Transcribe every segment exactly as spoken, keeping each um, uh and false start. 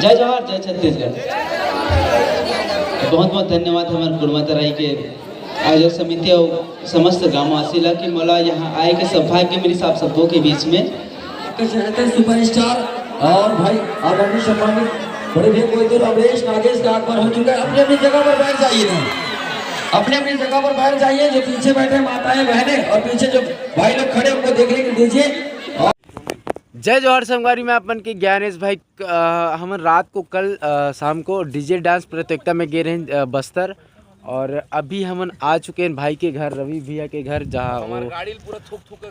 जय जोहार, जय छत्तीसगढ़। बहुत बहुत धन्यवाद हमर कुड़मा तराई के आयोजक समिति और समस्त ग्रामवासी ला कि मोला यहाँ आए के सौभाग्य मिलिस आप सबो के बीच में। के चहेते सुपरस्टार और भाई आदरणीय सम्मानित बड़े भैया कोई दूर अमरीश नागेश का आगमन हो चुका है। अपनी अपनी जगह पर बैठ जाइए, अपनी अपनी जगह पर बैठ जाइए। जो पीछे बैठे माताएं बहनें और पीछे जो भाई लोग खड़े उनको देखने के लिए दीजिए। जय जोहार संगवारी, मैं अपन के ज्ञानेश भाई। अ, हमन रात को कल, अ, शाम को डीजे डांस प्रतियोगिता में गए रहे, अ, बस्तर, और अभी हमन आ चुके हैं भाई के घर, रवि भैया के घर, जहाँ वो,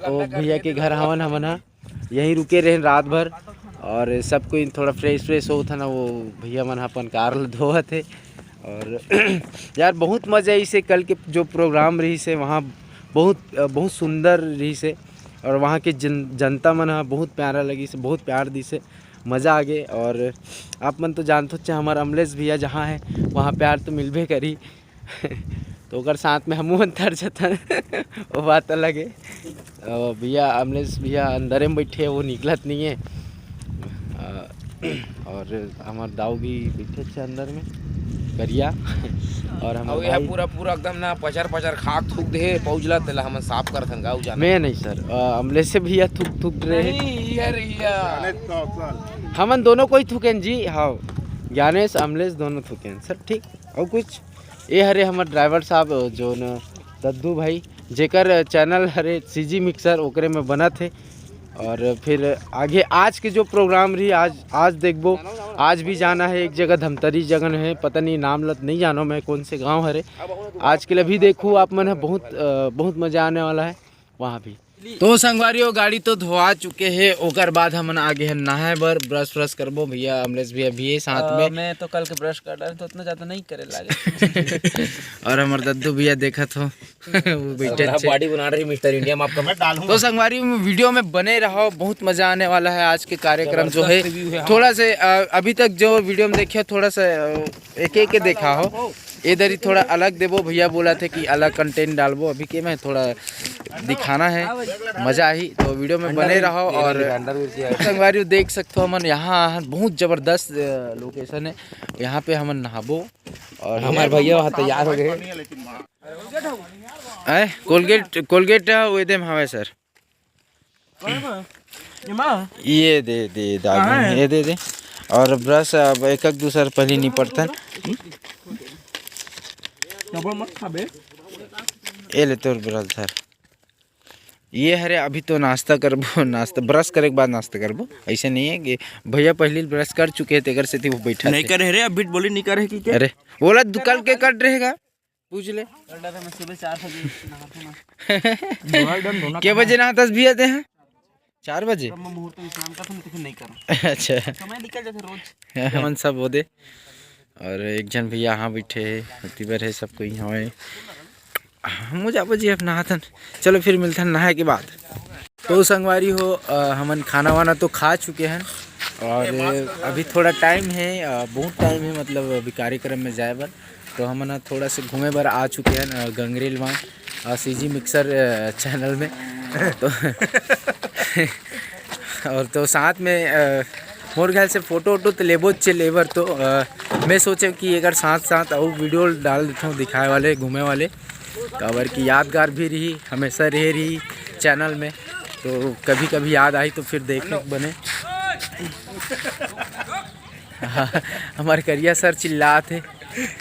वो भैया के घर हवन हमन हा। यहीं रुके रहे रात भर, और सब कोई थोड़ा फ्रेश फ्रेश होत है ना, वो भैया मन हा अपन कार ल धोवत है। और यार, बहुत मजा आइस हे। कल के जो प्रोग्राम रहिस हे वहाँ बहुत, अ, बहुत सुंदर रहिस हे, और वहाँ के जन-, जनता मन ह बहुत प्यारा लगिस हे, बहुत प्यार दिस हे, मजा आ गे। और आप मन तो जानत हो, चाहे हमार अमलेश भैया जहाँ है, वहाँ प्यार तो मिलबे करी। तो ओकर साथ में हमू मन तर जथन, वो बात अलग है। अ, भैया, अमलेश भैया अंदरे में बैठे हैं, वो निकलत नहीं है। अ, और हमार दाऊ भी बैठे थे अंदर में, करिया। और हमार अउ ये भाई पूरा, पूरा एकदम ना पचर पचर खाक थूक दे, पौजला तेला हमन साफ करथन, गाँव जाना। मैं नहीं सर, अ, अमलेश से भैया थूक, थूक रहे हैं। नहीं, ये रहिया। हमन दोनों कोई थूकेन जी, हाँ, ज्ञानेश, अमलेश दोनों थूकेन सर, ठीक। और कुछ ये हरे हमर ड्राइवर साहब, जो न दद्दू भाई, जेकर चैनल हरे सीजी मिक्सर, ओकरे में बनत हे। और फिर आगे आज के जो प्रोग्राम रही, आज, आज देखबो, आज भी जाना है एक जगह, धमतरी जगह है, पता नहीं नाम लत नहीं जानो मैं कौन से गांव हरे। आज के लिए अभी देखू आप मन है, बहुत, अ, बहुत मजा आने वाला है वहाँ भी। तो संगवारी हो, गाड़ी तो धोआ चुके हे, ओकर बाद हमन आगे हन नहाए बर, ब्रश व्रश करबो। भैया अमलेश भैया भी है साथ अ, में। मैं तो कल के ब्रश कर डाले, तो उतना ज्यादा नहीं करे लागे। और हमर दद्दू भैया देखत हो, वो बैठे और अच्छे। बॉडी बना रही मिस्टर इंडिया में आपका मैं डालूंगा। तो संगवारी, वीडियो में बने रहो, बहुत मजा आने वाला है आज के कार्यक्रम जो है। जबरदस्त व्यू है, हाँ। थोड़ा से, अ, अभी तक जो वीडियो में देखे हो, थोड़ा सा, अ, एक एक के देखा हो, इधर ही थोड़ा अलग देबो। भैया बोला थे कि अलग कंटेंट डालबो, अभी के मैं थोड़ा दिखाना है, मजा आही। तो वीडियो में बने रहो। और संगवारी देख सकते हो, हमन यहाँ बहुत जबरदस्त, अ, लोकेशन है, यहाँ पे हमन नहाबो। और हमारे भैया वहाँ तैयार हो गए। ए, कोलगेट, कोलगेट है, वो दे में हवे सर। ये दे, दे, दादू, कहाँ है? ये दे, दे। और ब्रश अब एक, एक दूसर पहले निपटतन। डबल मत खाबे। ये ले तोर ब्रश धर। ये हरे अभी तो नाश्ता करबो, नाश्ता, ब्रश करे के बाद नाश्ता करबो। ऐसे नहीं है कि भैया पहले ब्रश कर चुके हैं, तेकर से वो बैठा नहीं थे। करे रे, अभी बोली नहीं करे कि क्या? अरे, बोला दुकान के कट रहेगा। पूछ ले। कल रात में सुबह चार बजे नहाते ना। दोनों टाइम धोना के कहाँ बजे है? नहातस भैया ते हैं? चार बजे? ब्रह्म मुहूर्त में स्नान करता हूँ, तो फिर नहीं करूँ। अच्छा। समय निकल जाता रोज। हमन सब ओदे। और एक झन भैया यहाँ बैठे हे, ओती बर हे, सब कोई यहाँ है। हमू जाबो जी अब नहाथन। चलो फिर मिलथन नहाए के बाद। तो संगवारी हो, अ, हमन खाना वाना तो खा चुके हैं और अभी थोड़ा टाइम है, अ, बहुत टाइम है, मतलब अभी कार्यक्रम में जाए बर। तो हमन ह थोड़ा से घूमे बर आ चुके हैं, अ, गंगरेल बांध, अ, सीजी मिक्सर, अ, चैनल में। तो और तो साथ में, अ, मोर ख्याल से फोटो वोटो तो लेबो चे लेबर तो, अ, मैं सोचे कि एकर साथ साथ अउ वीडियो डाल देता हूँ दिखाए वाले, घूमे वाले, काबर कि यादगार भी रही, हमेशा रहे रही चैनल में। तो कभी कभी याद आई तो फिर देखे बने। हमारे करिया सर चिल्लात हे।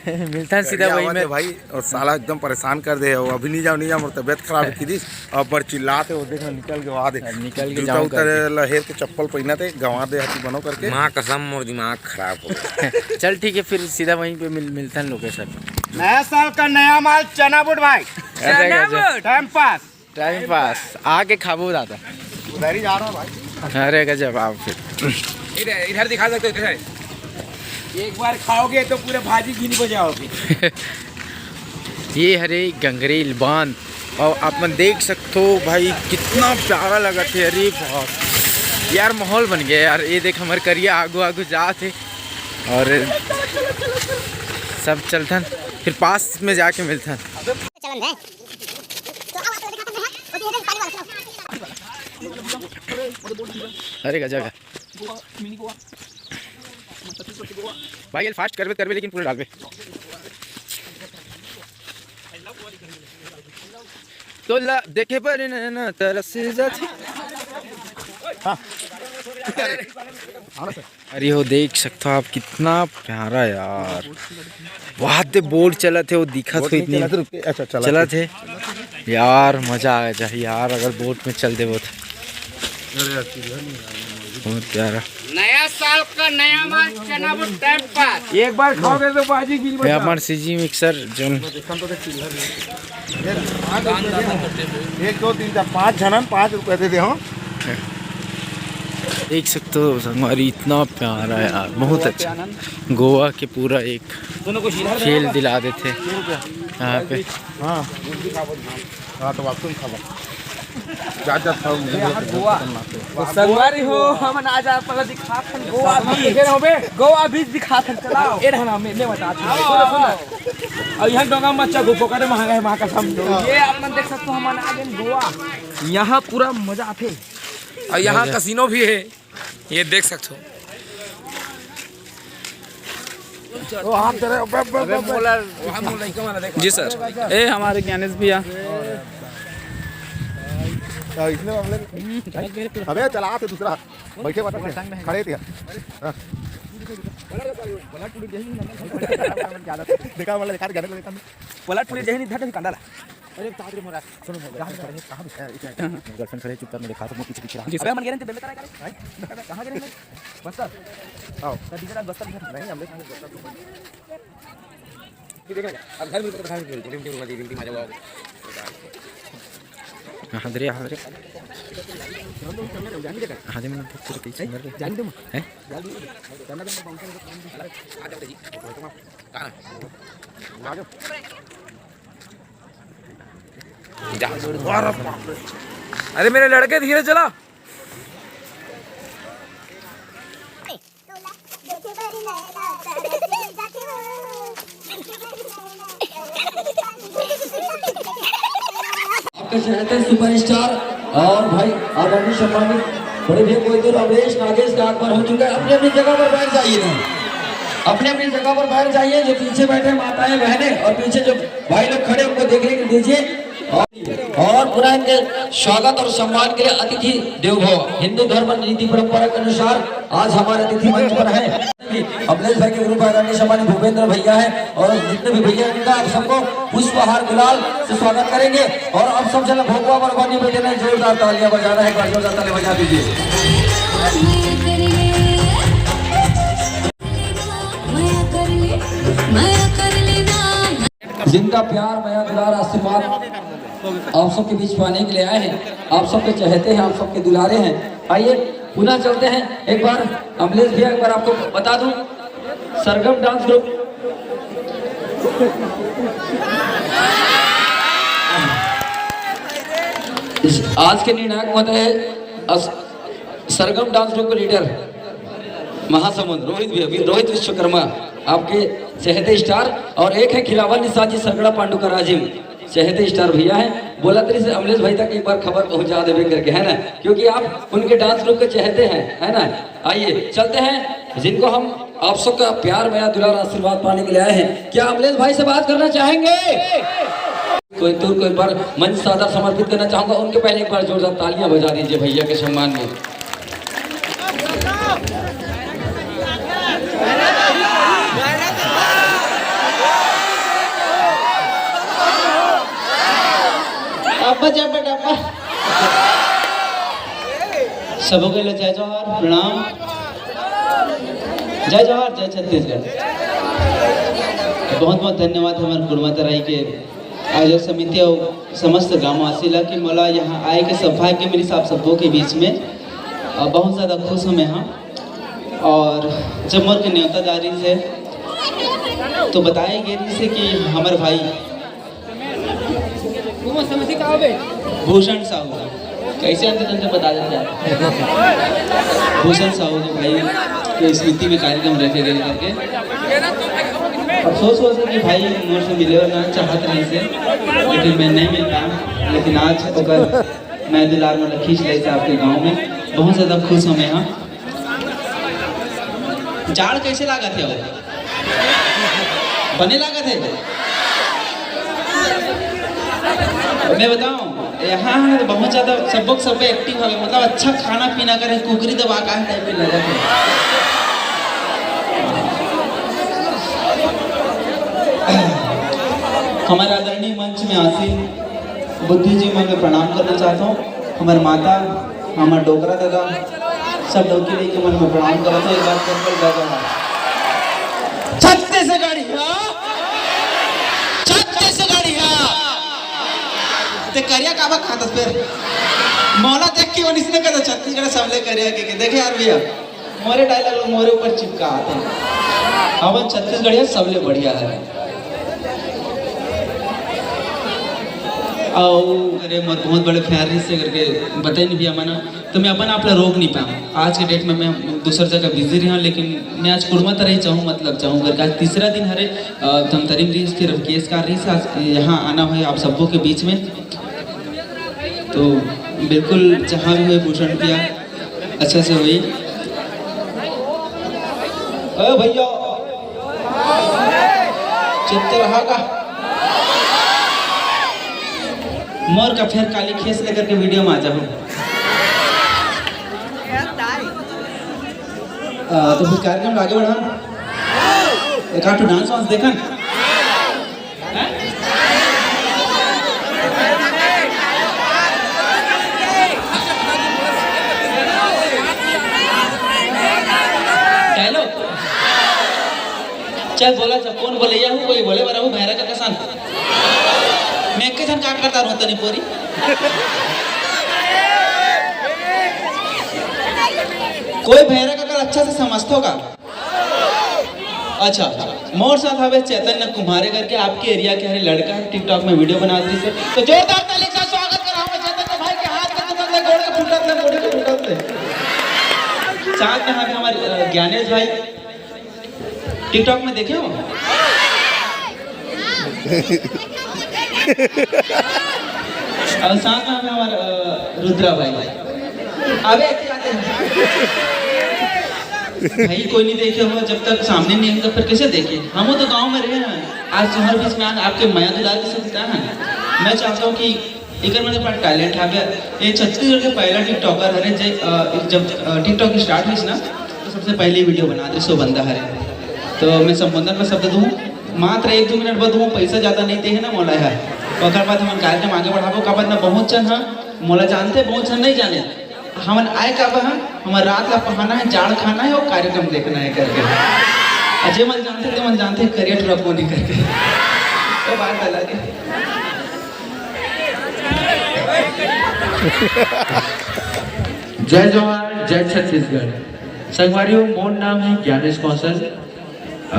मिलथन सीधा करिया वही आवत में। हे भाई, और साला एकदम परेशान कर दे हे। वो अभी नहीं जाओ, नहीं जाओ, मोर तबियत खराब है किदिस। अब पर चिल्लात हे, वो देख ना, निकल के वहाँ दे। निकल के जूता जाओ उतारे करके। ला हेर के चप्पल पहना थे, गंवा दे हाथी बनो करके। माँ कसम, मोर दिमाग खराब हो गया। चल ठीक है, फिर सीधा वहीं पे मिल, मिलथन लोकेशन। नया साल का नया माल चना बूट भाई। अरे चना गजब। Boot. Time pass. Time pass. आके खाबो दादा। उधर ही जा रहा हूँ भाई। अरे गजब, आओ फिर। इधर, इधर दिखा सकते हो, इधर। एक बार खाओगे तो पूरे भाजी गिन बजाओगे। ये हरे गंगरेल बांध, और आप मन देख सकते हो भाई, कितना प्यारा लगत हे। अरे बाप यार, माहौल बन गया यार। ये देख, हमारे करिया आगू आगू जात हे, और सब चलथन, फिर पास में जाके मिलथन। चलन है। अरे गजब है। भाई, ये फास्ट करबे, करबे, लेकिन पूरा डालबे। तो ला देखे पर नैना तरस जाथे। हाँ। अरे हो, देख सकते हो आप, कितना प्यारा यार। वहाँ ते बोट चलत हे, वो दिखत हो इतनी। अच्छा, चलत हे। यार, मजा आ जाही यार, अगर बोट में चल देबो तो। बहुत प्यारा। नया साल का नया माल, चना वो टाइम पास। एक बार खाओगे तो बाजी गिल ये बजा। हमार सीजी मिक्सर जोन। एक, दो, तीन, चार, पाँच झनन पाँच रुपया दे दे हो। देख सकते हो संगवारी, इतना प्यारा यार, बहुत अच्छा। गोवा के पूरा एक फील दिला देथे यहाँ पे। हाँ। हाँ, तो वापस ही खाबो। जा, जा, खाओ, मुझे यार, तो गोवा। खतरनाक है। तो संगवारी हो, हमन आज आप ला दिखात हन गोवा बीच। देखे रहो बे। गोवा बीच दिखात हन, चलाओ। ए रहना, मैं, मैं बतात हूँ। सुनो, सुनो। अब यहाँ डोंगा मत चघो, पकड़े महंगा है, वहाँ का समझो। ये आप मन देख सकते हो, हमन आ गए गोवा। यहाँ पूरा मजा आथे। और यहाँ कैसीनो भी है। ये देख सकते हो। ओ, हाथ धरे, अबे, अबे, अबे, अबे। जी सर, ए हमारे ज्ञानेश भैया। हाँ, इसने मामले में, अबे, चला तो दूसरा। बैठे बात है, खड़े थे। हाँ। देखा, मतलब, देखा, देखा। पलट पूरी जही नहीं धर, धर कांदा ला। अरे, ताज रे मोरा। सुनो, मैं girlfriend खड़े, कहाँ भी? अ, इसे, मैं girlfriend खड़े, चुपचाप मैं देखा तो मैं पीछे पीछे रहा। जी सर। अबे, हमन गे रहे थे, बेलमेतरा करे। हैं? कहाँ गे रहे थे? बस्तर। आओ। तो डीजे डाल, बस्तर में। नहीं, हम लोग कहाँ बस्तर में? ये देख ना, अब घर में तो घर में रिमझिम रिमझिम आ जाओ। हाँ, दे, हाँ, दे। हाँ, दे, मैंने तो पूरा पीछे मर गया। जान दे, हैं? जान दे, जान दे, आ जाओ, जी। कहाँ? आ जाओ। जा। अरे बाप रे। अरे मेरे लड़के, धीरे चला। आपके चहेते सुपरस्टार और भाई आदरणीय सम्मानित बड़े भैया कोई तो अमरीश नागेश का आगमन हो चुका है। अपनी अपनी जगह पर बैठ जाइए ना, अपनी अपनी जगह पर बैठ जाइए। जो पीछे बैठे माताएं बहनें और पीछे जो भाई लोग खड़े, उनको देखने के लिए दीजिए। और, और पुनः इनके स्वागत और सम्मान के लिए अतिथि देवो भव, हिंदू धर्म रीति परंपरा के अनुसार आज हमारे अतिथि मंच पर हैं। अमलेश भाई के गुरु आदरणीय सम्मानित भूपेंद्र भैया हैं और जितने भी भैया हैं, इनका आप सबको पुष्पहार गुलाल से स्वागत करेंगे। और अब सब जन भोगवा पर बनी बैठे हैं, जोरदार तालियां बजाना है, एक बार जोरदार तालियां बजा दीजिए। जिनका प्यार, मया, दुलार, आशीर्वाद आप सबके बीच पाने के लिए आए हैं, आप सबके चहेते हैं, आप सबके दुलारे हैं। आइए, पुनः चलते हैं। एक बार अमलेश भैया, एक बार आपको बता दूं, सरगम डांस ग्रुप इस आज के निर्णायक महोदय है, अस-, सरगम डांस ग्रुप के लीडर महासमुंद रोहित भैया, वी-, रोहित विश्वकर्मा, आपके चहेते स्टार, और एक है खिलावन निषाद जी, सरगड़ा पांडु का राजिम, चहेते स्टार भैया है। बोला तरी से अमलेश भाई तक एक बार खबर पहुंचा देवे करके, है ना, क्योंकि आप उनके डांस ग्रुप के चहेते हैं, है ना। आइए चलते हैं, जिनको हम आप सबका प्यार, मया, दुलार, आशीर्वाद पाने के लिए आए हैं। क्या अमलेश भाई से बात करना चाहेंगे? कोयतुर को एक बार मंच सादर समर्पित करना चाहूंगा, उनके पहले एक बार जोरदार तालियां बजा दीजिए भैया के सम्मान में। अब्बा जा बेटा, अब्बा। सबो के लिए जय जोहार, प्रणाम। जय जोहार, जय छत्तीसगढ़। बहुत बहुत धन्यवाद हमारे कुड़मा तराई के आयोजक समिति और समस्त ग्रामवासी ला कि मोला यहाँ आए के सौभाग्य मिलिस आप सबो के बीच में। अ, बहुत ज़्यादा खुश हूँ मैं यहाँ। और जब मोर के न्योता जा रही से तो बताए गए रही से कि हमारे भाई भूषण साहू, कैसे अंत अंत बता देते हैं। भूषण साहू जो भाई के स्मृति में कार्यक्रम रखे गए करके। अफसोस हुआ सर कि भाई मोर से मिले और ना चाहत नहीं से, लेकिन मैं नहीं मिल पाया। लेकिन आज ओकर मैं दुलार मोला खींच ले आपके गांव में। बहुत ज़्यादा खुश हूँ मैं यहाँ। जाड़ कैसे लागत हे? बने लागत हे? मैं बताऊं, यहाँ है तो बहुत ज्यादा सब लोग, सब एक्टिव हो गए, मतलब अच्छा खाना पीना करे, कुकरी दबा का टाइप के लगा थे। हमारे आदरणीय मंच में आसीन बुद्धिजीवी मन में प्रणाम करना चाहता हूँ। हमारे माता, हमारे डोकरा दादा, सब डौकी लइका मन में प्रणाम करत हूँ। एक बार करके जय जोहार। छत्तीसगढ़िया, छत्तीसगढ़िया। ते करिया काबर खाथस फेर? मोला देख के ओनिस ने कहता छत्तीसगढ़ सबले करिया के, के। देखे यार भैया, मोरे डायलॉग मोरे ऊपर चिपका आते हैं। हमन छत्तीसगढ़िया सबले बढ़िया है। अउ अरे मोर बहुत बड़े फैन रहिस हे करके बताई नहीं भैया मना, तो मैं अपन आप ला रोक नहीं पाया। आज के डेट में मैं दूसर जगह बिजी रहा, लेकिन मैं आज कुड़मा तरह ही चाहूँ, मतलब चाहूँ करके आज तीसरा दिन हरे। अ, धमतरी में रहिस, फिर केस का रहिस, आज यहाँ आना हुआ आप सबको के बीच में। तो बिल्कुल जहाँ भी हुए भूषण किया, अच्छा से हुई। ए भैया, चित्त रहा का? मोर का फेर काली खेस लेकर के वीडियो में आ जाओ। अ, तो फिर कार्यक्रम आगे बढ़ा, एक आठ डांस वांस देखन। डायलॉग। चल बोला, जब कौन बोले, या हूँ कोई बोले, बरा हूँ भैरा का कसान। मैं एक जन काम करता रहता नहीं पूरी। कोई भैरा का कल अच्छा से समझतो का? अच्छा, मोर साथ हवे चैतन्य कुम्हारे करके, आपके एरिया के हरे लड़का है, टिकटॉक में वीडियो बनात रहिस हे। तो जोरदार ताली से स्वागत करा हमें चैतन्य भाई के, हाथ के टूटत ले, गोड़ के टूटत ले, गोड़ के टूटत ले। साथ में हमें हमारे, अ, ज्ञानेश भाई, टिकटॉक में देखे हो? और साथ में हमें हमारे, अ, रुद्रा भाई। अबे, ऐसे आते हैं। भाई, कोई नहीं देखे हो, जब तक सामने नहीं आएंगे, फिर कैसे देखे? हम वो तो गांव में रहे हैं, आज तुम्हारे बीच में आना आपके मया दुलार के साथ है। मैं चाहता हूँ कि इकर मेरे पास टैलेंट आ गया। ये छत्तीसगढ़ के पहला टिकटॉकर हरे, जे, अ, जब, अ, टिकटॉक स्टार्ट हुई ना, तो सबसे पहले वीडियो बना दे सो बंदा हरे। तो मैं संबोधन में शब्द दूँ, मात्र एक दो मिनट बाद दूँ, पैसा ज़्यादा नहीं दे है ना मोला यार। ओकर बाद हम कार्यक्रम आगे बढ़ाबो, काबर ना बहुत जन, हाँ, मोला जानते, बहुत जन नहीं जाने। हमन आए का बा, हमर रात ला पहाना है, जाड़ खाना है और कार्यक्रम देखना है करके। और जे मन जानते, ते मन जानते, करिया टुरा कोनी करके। वो बात अलग है। जय जोहार, जय छत्तीसगढ़। संगवारी हो, मोर नाम है ज्ञानेश कौशल। अ,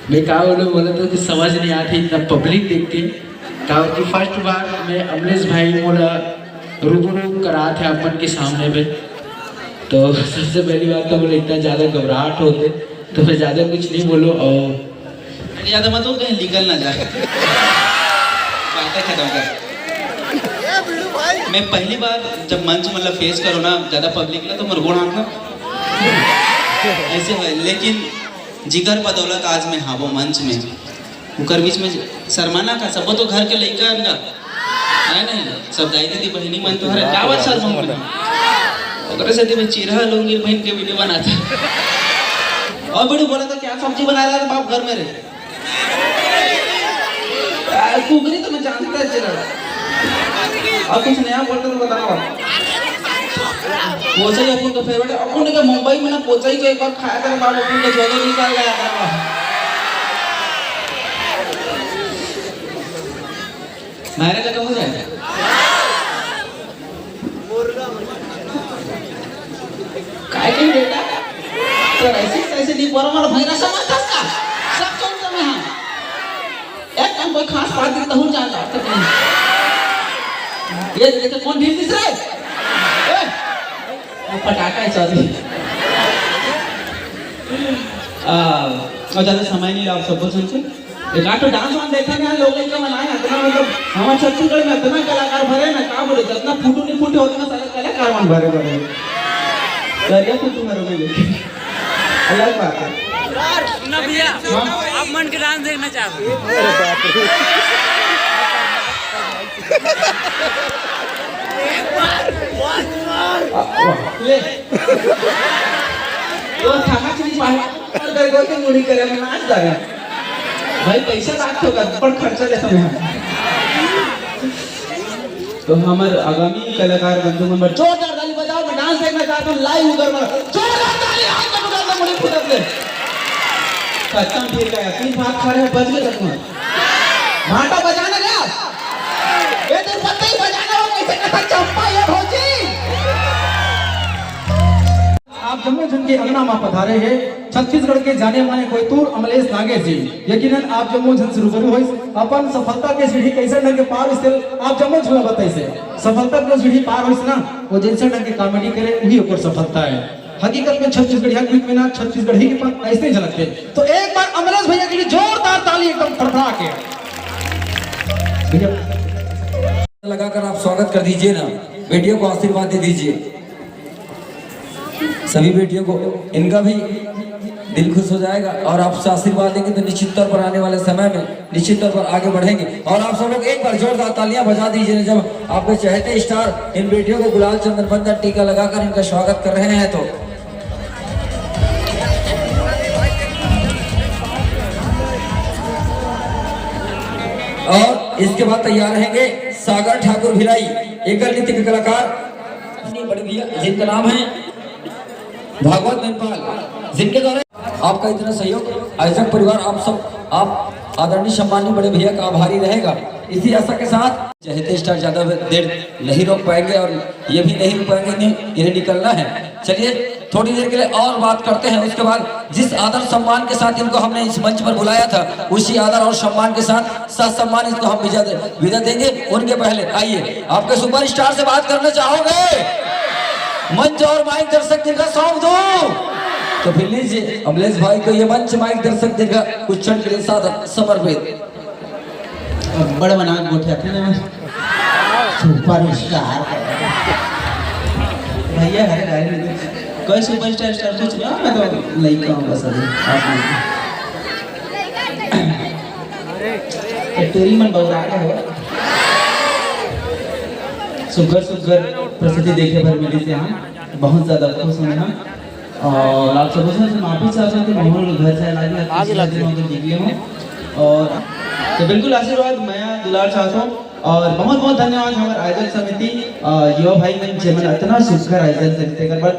मैं का बोलूं, बोले तो कुछ समझ नहीं आती इतना पब्लिक देख के। का कि फर्स्ट बार मैं अमलेश भाई मोला रूबरू करात हे आप मन के सामने में, तो सबसे पहली बात तो बोले इतना ज़्यादा घबराहट होते, तो मैं ज़्यादा कुछ नहीं बोलूँ। और ज़्यादा मत बोल, कहीं निकल ना जाए। बातें खत्म कर। मैं पहली बार जब मंच मतलब फेस करो ना ज़्यादा पब्लिक ला, तो मोर गोड़ हाथ ना ऐसे है, लेकिन जिगर बदौलत आज मैं हावो मंच में, उकर बीच में शर्माना का, सबो तो घर के लइका अन का, है नहीं? सब दाई दीदी बहिनी मन तो हरे, का बात शर्माऊं मैं? ओकरे सेती मैं चिरहा लुंगी पहिन के वीडियो बनाता। और बड़ू बोला था, "क्या सब्जी बना रहा है बाप घर में रे?" आ, कुकरी तो मैं जानता है चिरहा। और कुछ नया बोलते तो बताओ। कोचई अपन का फेवरेट है। अपन के मुंबई में ना कोचई को एक बार खाया था बाप, अपन का झोले निकाल गया था। मेरे का तो हो जाएगा। काय के बेटा? तो ऐसे, ऐसे नहीं बोला, हमारा भैरा समझता का? सब कौन सा मैं हाँ? एक काम कोई खास बात नहीं, तहूँ जान जाओ, तो कहीं। ये देखे कौन भीड़ दिस रहा है? ए! वो पटाखा है, सॉरी। आ, और ज़्यादा समय नहीं ला, आप सबको सुन के। एक आध तो डांस वांस देखा नहीं, लोग इनका मनाए, इतना मतलब, हमारे छत्तीसगढ़ में इतना कलाकार भरे ना, का बोले, जितना फुटू नहीं फुटे, उतना सारा कलाकार मन भरे भरे। दरिया फुटू भरे में देखे। अलग बात है। ना भैया, आप मन के डांस देखना चाहते हैं। ले। वो थाना चली पाए, पर गए गए के मुड़ी करे में नाच जाएगा। भाई, पैसा बात होगा, पर खर्चा लेता मैं। तो हमर आगामी कलाकार बंधु मन बर जोरदार ताली बजाओ। मैं डांस देखना चाहता हूँ लाइव उधर में। जोरदार ताली, हाथ तक उधर में, मुड़ी फुटत ले। खत्म फिर गया, तीन भाग खड़े हैं, बज गए खत्म। भाटा बजाना क्या? ये तो पत्ते ही बजाना हो, कैसे कथा चंपा ये भौजी। आप जम्मो झन के अंगना म पधारे हे छत्तीसगढ़ के जाने माने कोइतूर अमलेश नागेश जी। यकीनन आप जम्मो झन से रूबरू होइस, अपन सफलता के सीढ़ी कैसे ढंग के पार होइस, तेल आप जम्मो झन ला बताइस हे। सफलता के सीढ़ी पार होइस ना, वो जैसे ढंग के कॉमेडी करे, वही ओकर सफलता है। हकीकत में छत्तीसगढ़िया क्विक में ना छत्तीसगढ़ी के पन ऐसे ही झलकते। तो एक बार अमलेश भैया के लिए जोरदार ताली एकदम फड़फड़ा के। भैया लगाकर आप स्वागत कर दीजिए ना, बेटियों को आशीर्वाद दे दीजिए। सभी बेटियों को, इनका भी दिल खुश हो जाएगा और आपसे आशीर्वाद लेंगे तो निश्चित तौर पर आने वाले समय में निश्चित तौर पर आगे बढ़ेंगे। और आप सब लोग एक बार जोरदार तालियां बजा दीजिए जब आपके चहेते स्टार इन बेटियों को गुलाल चंदन बंदन टीका लगाकर इनका स्वागत कर रहे हैं तो। और इसके बाद तैयार रहेंगे सागर ठाकुर भिलाई, एकल नृत्य के कलाकार, बड़े भैया जिनका नाम है भागवत नंदपाल, जिनके द्वारा आपका इतना सहयोग, आयोजक परिवार, आप सब, आप आदरणीय सम्माननीय बड़े भैया का आभारी रहेगा। इसी आशा के साथ चहेते स्टार ज्यादा देर नहीं रोक पाएंगे और ये भी नहीं रुक पाएंगे, नहीं, इन्हें निकलना है। चलिए थोड़ी देर के लिए और बात करते हैं, उसके बाद जिस आदर सम्मान के साथ इनको हमने इस मंच पर बुलाया था, उसी आदर और सम्मान के साथ ससम्मान इसको हम विदा दे, विदा देंगे। उनके पहले आइए, आपके सुपरस्टार से बात करना चाहोगे? मंच और माइक दर्शक दीर्घा सौंप दो। तो फिर लीजिए अमलेश भाई को ये मंच, माइक दर्शक दीर्घा कुछ क्षण के लिए सादर समर्पित। बड़ बना के गोठियाथे ना, सुपरस्टार। भैया, हरे गाड़ी में कोई सुपरस्टार स्टार कुछ नहीं, मैं तो लइका हूँ बस अभी। आप नहीं। तो तेरी मन बौरा गया हो। सुग्घर सुग्घर प्रस्तुति देखे बर मिलिस हे, हम बहुत ज्यादा खुश हन हम। और आप सबसे माफी चाहता हूँ कि मोहन घर जाए लागे, आप किसी दिनों को देख लिया हूँ। और तो बिल्कुल आशीर्वाद, मया दुलार चाहता हूँ। और बहुत बहुत धन्यवाद हमारे आयोजन समिति, अ, युवा भाई मन, जेमन इतना सुघर आयोजन समिति कर बर।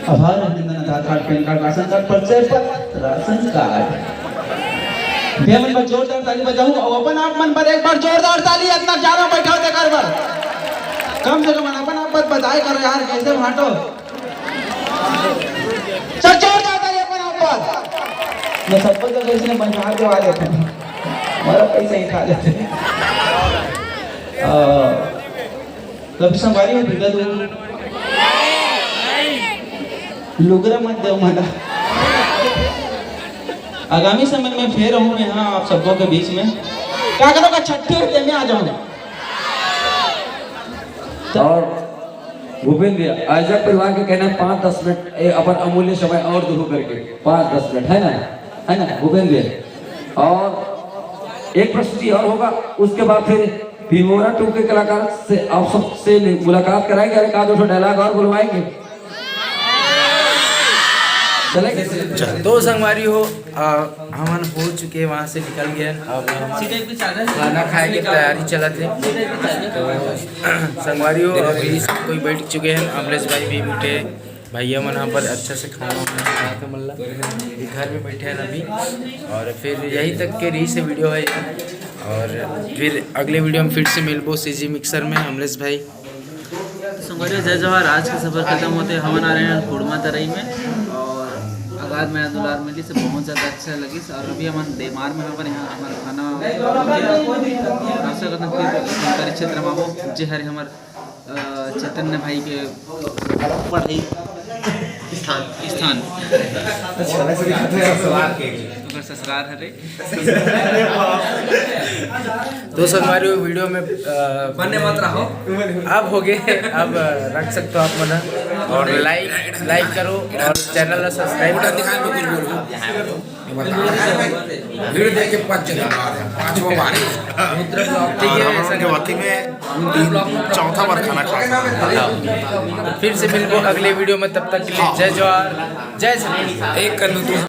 आभार अभिनंदन, Aadhaar card, PAN card, ration card, परिचय पत्र, राशन कार्ड। भैया मन बर जोरदार ताली बजाहू और अपन आप मन बर एक बार जोरदार ताली, इतना ज्यादा बैठा होते कर बर। कम से कम अपन आप बर बधाई करो यार, कैसे बांटो। चल, जोरदार ताली अपन आप बर। मैं सबको जब इसने बंजार देवा देता हूँ, हमारा पैसा ही खा लेते हैं। अ, कभी संगवारी हो भीगा दो, लुगरा मत दो मला। आगामी समय में फिर रहूं मैं यहाँ आप सबको के बीच में। क्या करो का छट्ठी होते मैं आ जाऊंगा। और भूपेंद्र भैया, आयोजक परिवार के कहना है पाँच दस मिनट, ए, अपन अमूल्य समय और दो करके, पाँच दस मिनट, है ना, है ना भूपेंद्र भैया? और एक प्रस्तुति और होगा, उसके बाद फिर भिमोरा टू के कलाकार से आप सबसे मुलाकात कराएंगे और एक आध दो डायलॉग और बुलवाएंगे। चलेंगे। तो संगवारी हो, आ, हमन हो चुके, वहाँ से निकल गए। अब हमन खाना खाए के तैयारी चलत हे। तो संगवारी हो, अभी सब कोई बैठ चुके हैं। अमलेश भाई भी उठे, भैया मन यहाँ पर अच्छा से खाना वाना खा के मल्ला अभी घर में बैठे हैं अभी। और फिर यहीं तक के रही से वीडियो है। और फिर अगले वीडियो में फिर से मिलबो सीजी मिक्सर में, अमलेश भाई। संगवारी हो, जय जोहार। आज के सफर खत्म होते हमन आ रहे हैं कुड़मा तरई में, और अगाध मया दुलार मिली से बहुत ज्यादा अच्छा लगिस। और अभी हमन देमार में हवन, यहाँ हमर खाना आशा करता हूँ कि सरकारी क्षेत्र में आबो, जे हरे हमर, अ, चैतन्य भाई के पढ़ाई स्थान, स्थान। ओकर ससुरार हरे। तो संगवारी हो, वीडियो में, अ, वंदे मातरम हो। अब हो गए, अब, अ, रख सकते हो आप मन। और लाइक लाइक करो और चैनल ला सब्सक्राइब करो। वीडियो देख के पाँच चले बार है, पाँचवा बार है। ठीक है, हम लोग के वक्ती में तीन चौथा बार खाना खा फिर से मिलबो अगले वीडियो में, तब तक के लिए जय जोहार, जय छत्तीसगढ़। एक कर लो तुम।